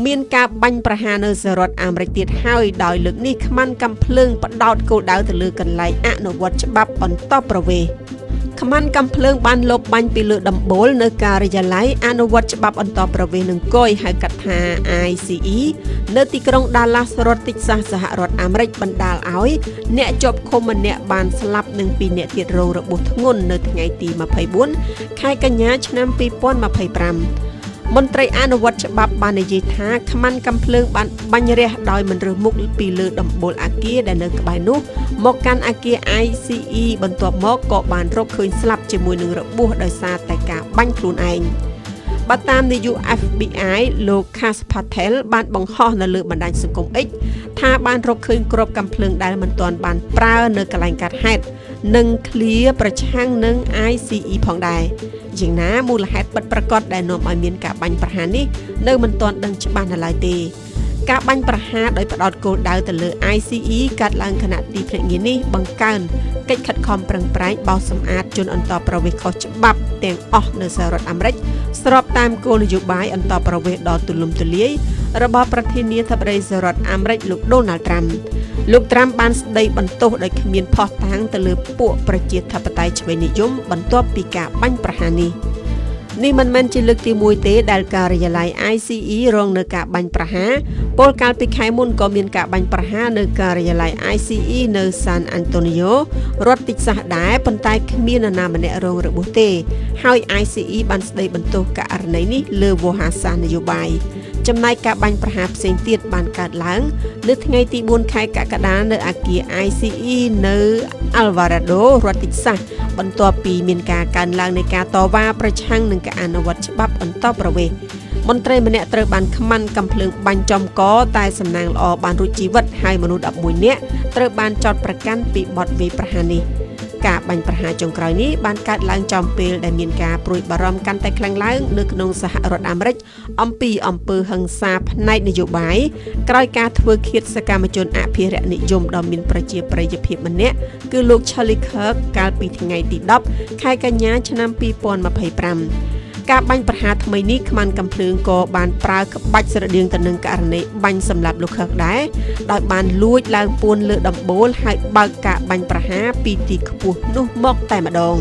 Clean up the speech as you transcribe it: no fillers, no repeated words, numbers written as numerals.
មានការបាញ់ប្រហារនៅសហរដ្ឋអាមេរិកទៀតហើយដោយលើកនេះខ្មាន់កាំភ្លើងផ្ដោតគោលដៅទៅលើកន្លែងអនុវត្តច្បាប់អន្តោប្រវេសន៍ខ្មាន់កាំភ្លើងបានលបបាញ់ពីលើដំបូលនៅការិយាល័យអនុវត្តច្បាប់អន្តោប្រវេសន៍និងគយហៅកាត់ថា ICE នៅទីក្រុង Dallas រដ្ឋតិចសាសសហរដ្ឋអាមេរិកបណ្ដាលឲ្យអ្នកជាប់ឃុំម្នាក់បានស្លាប់និងពីរនាក់ទៀតរងរបួសធ្ងន់នៅថ្ងៃទី24ខែកញ្ញាឆ្នាំ2025មន្ត្រីអនុវត្តច្បាប់បាននិយាយថាខ្មាន់កាំភ្លើងបានបាញ់រះដោយមិនរើសមុខពីលើដំបូលអគារដែលនៅក្បែរនោះមកកាន់អគារ ICE បន្ទាប់មកក៏បានរកឃើញស្លាប់ជាមួយនឹងរបួសដោយសារតែការបាញ់ខ្លួនឯងបើតាមនាយក FBI លោក Kash Patel បានបង្ហោះនៅលើបណ្ដាញសង្គម X ថាបានរកឃើញគ្រាប់កាំភ្លើងដែលមិនទាន់បានប្រើនៅកន្លែងកើតហេតុនិងឃ្លាប្រឆាំងនឹង ICE ផងដែរយ៉ាងណាមូលហេតុពិតប្រាកដដែលនាំឲ្យមានការបាញ់ប្រហារនេះនៅមិនទាន់ដឹងច្បាស់នៅឡើយទេការបាញ់ប្រហារដោយផ្ដោតគោលដៅទៅលើ ICE កើតឡើងខណៈទីភ្នាក់ងារនេះបង្កើនកិច្ចខិតខំប្រឹងប្រែងបោសសម្អាតជនអន្តោប្រវេសន៍ខុសច្បាប់ទាំងអស់នៅសហរដ្ឋអាមេរិកស្របតាមគោលនយោបាយអន្តោប្រវេសន៍ដ៏ទូលំទូលាយរបស់ប្រធានាធិបតីសហរដ្ឋអាមេរិកលោកដូណាល់ត្រាំលោកត្រាំបានស្ដីបន្ទោសដោយគ្មានភស្តុតាងទៅលើពួកប្រជាធិបតេយ្យឆ្វេងនិយមបន្ទាប់ពីការបាញ់ប្រហារនេះនេះមិនមែនជាលើកទី1ទេដែលការិយាល័យ ICE រងនៅការបាញ់ប្រហារពលកាលពីខែមុនក៏មានការបាញ់ប្រហារនៅការិយាល័យ ICE នៅ San Antonio រដ្ឋតិចសាសដែរប៉ុន្តែគ្មាននរណាម្នាក់រងរបួសទេហើយ ICE បានស្ដីបន្ទោសករណីនេះលើវោហារសាស្ត្រនយោបាយចំណែកការបាញ់ប្រហារផ្សេងទៀតបានកើតឡើងនៅថ្ងៃទី4ខែកក្កដានៅអគារ ICE នៅ Alvarado រដ្ឋតិចសាសបន្ទាប់ពីមានការកើនឡើងនៃការតវ៉ាប្រឆាំងនឹងការអនុវត្តច្បាប់អន្តោប្រវេសន៍មន្ត្រីម្នាក់ត្រូវបានខ្មាន់កាំភ្លើងបាញ់ចំកតែសំណាងល្អបានរួចជីវិតហើយមនុស្ស11នាក់ត្រូវបានចោទប្រកាន់ពីបទវាយប្រហារនេះការបាញ់ប្រហារចុងក្រោយនេះបានកើតឡើងចំពេលដែលមានការព្រួយបារម្ភកាន់តែខ្លាំងឡើងនៅក្នុងសហរដ្ឋអាមេរិកអំពីអំពើហិង្សាផ្នែកនយោបាយក្រោយការធ្វើឃាតសកម្មជនអភិរក្សនិយមដ៏មានប្រជាប្រិយភាពម្នាក់គឺលោក Charlie Kirk កាលពីថ្ងៃទី10ខែកញ្ញាឆ្នាំ2025ការបាញ់ប្រហារថ្មីនេះខ្មាន់កាំភ្លើងក៏បានប្រើក្បាច់ស្រដៀងទៅនឹងករណីបាញ់សម្លាប់លោកខឹកដែរដោយបានលួចឡើងពួនលើដំបូលហើយបើកការបាញ់ប្រហារពីទីខ្ពស់នោះមកតែម្ដង។